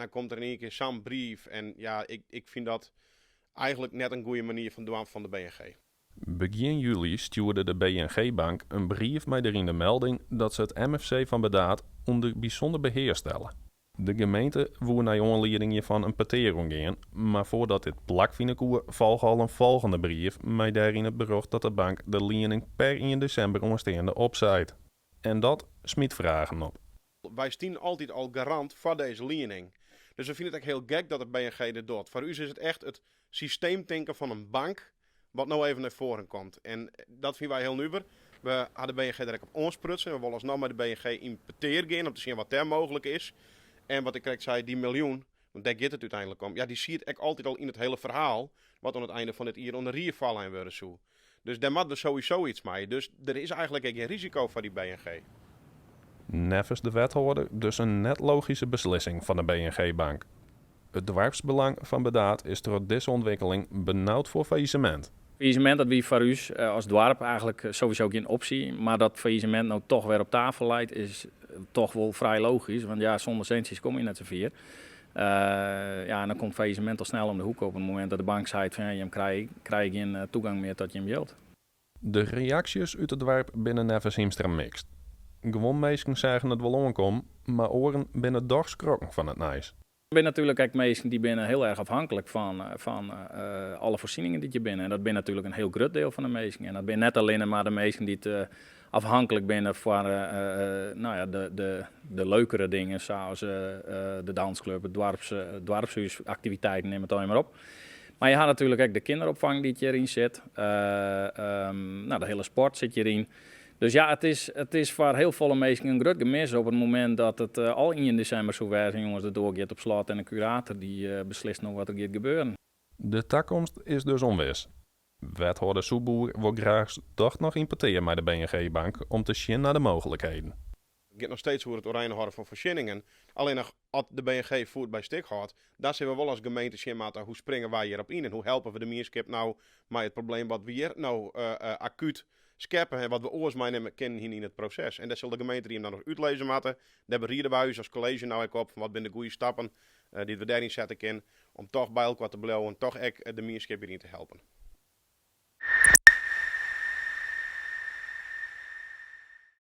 Dan komt der yn ien kear sa'n brief en ja, ik fyn dat eigenlik net in goede manier fan dwaan fan de BNG. Begjin july stjoerde de BNG-bank in brief mei dêryn de melding dat se it mfc fan Burdaard ûnder bysûnder behear stelle. De gemeente woe nei oanlieding hjirfan in petear oangean, mar foardat dit plakfine koe, folge al in folgjende brief mei dêryn it berjocht dat de bank de liening per ien desimber oansteande opseit. En dat smyt fragen op. Wy stienen altyd al garant foar dizze liening. Dus we fine it ek hiel gek dat de BNG dit docht. Foar ús is it echt it systeemtinken fan in bank wat no even nei foaren komt. En dat fine wy hiel nuver. We ha de BNG der ek op oansprutsen. We wolle asnoch mei de BNG yn petear gean om te sjen wat dêr mooglik is. En wat ik krekt sei, dy miljoen, want dêr giet it úteinlik om, ja, dy siet ek altyd al yn it hiele ferhaal wat oan it einde fan dit jier oan de rie foarlein wurde soe. Dus dêr moatte we sowieso iets mei. Dus der is eigenlik ek gjin risiko foar dy BNG. Neffens de wethâlder dus in net logyske beslissing fan de BNG-bank. It doarpsbelang fan Burdaard is troch dizze ûntwikkeling benaud foar faillissemint. Faillissemint dat wie foar ús as doarp eigenlik sowieso gjin opsje, mar dat faillissemint no toch wer op tafel leit is toch wol frij logysk, want ja, sûnder sintsjes komme je net sa fier. Ja, en dan komt faillissemint al snel om de hoek op it momint dat de bank seit fan ja, jim krije gjin toegang mear tot jim jild. De reaksjes út it doarp binne neffens Hiemstra mikst. Guon minsken seagen it wol oankommen, mar oaren binne dochs skrokken fan it nijs. Der binne natuerlik ek minsken dy binne hiel erch afhanklik fan alle foarsieningen dy't hjir binne. En dat binne natuerlik in hiel grut diel fan de minsken. En dat binne net allinne mar de minsken dy't afhanklik binne foar nou ja, de leukere dingen sa as de dansklup, it doarpshúsaktiviteiten, nim it allegear mar op. Mar je ha natuerlik ek de kinderopfang dy't hjiryn sit. No, de hiele sport sit hjiryn. Dus ja, it is foar hiel folle minsken in grut gemis op it momint dat it al ien desimber soe wêze en jonges de doar giet op slot en de kurator dy beslist no wat der giet gebeuren. De takomst is dus ûnwis. Wethâlder Soepboer wol graach dochs noch yn petear mei de BNG-bank om te sjen nei de mooglikheden. It giet noch steeds oer it oerein hâlden fan foarsjenningen. Allinnich as de BNG foet by stik hâldt, dan sille we wol as gemeente sjen moatte hoe springe wy hjirop yn en hoe helpe we de mienskip no mei it probleem wat we hjir no akút skeppe en wat we oars meinimme kinnen hiene yn it proses. En dêr sil de gemeenterie dan noch útlizze moatte. Dêr beriede wy ús as kolleezje no ek op fan wat binne de goede stappen dy't we dêryn sette kinne om toch by elkoar te bliuwen, toch ek de mienskip hjiryn te helpen.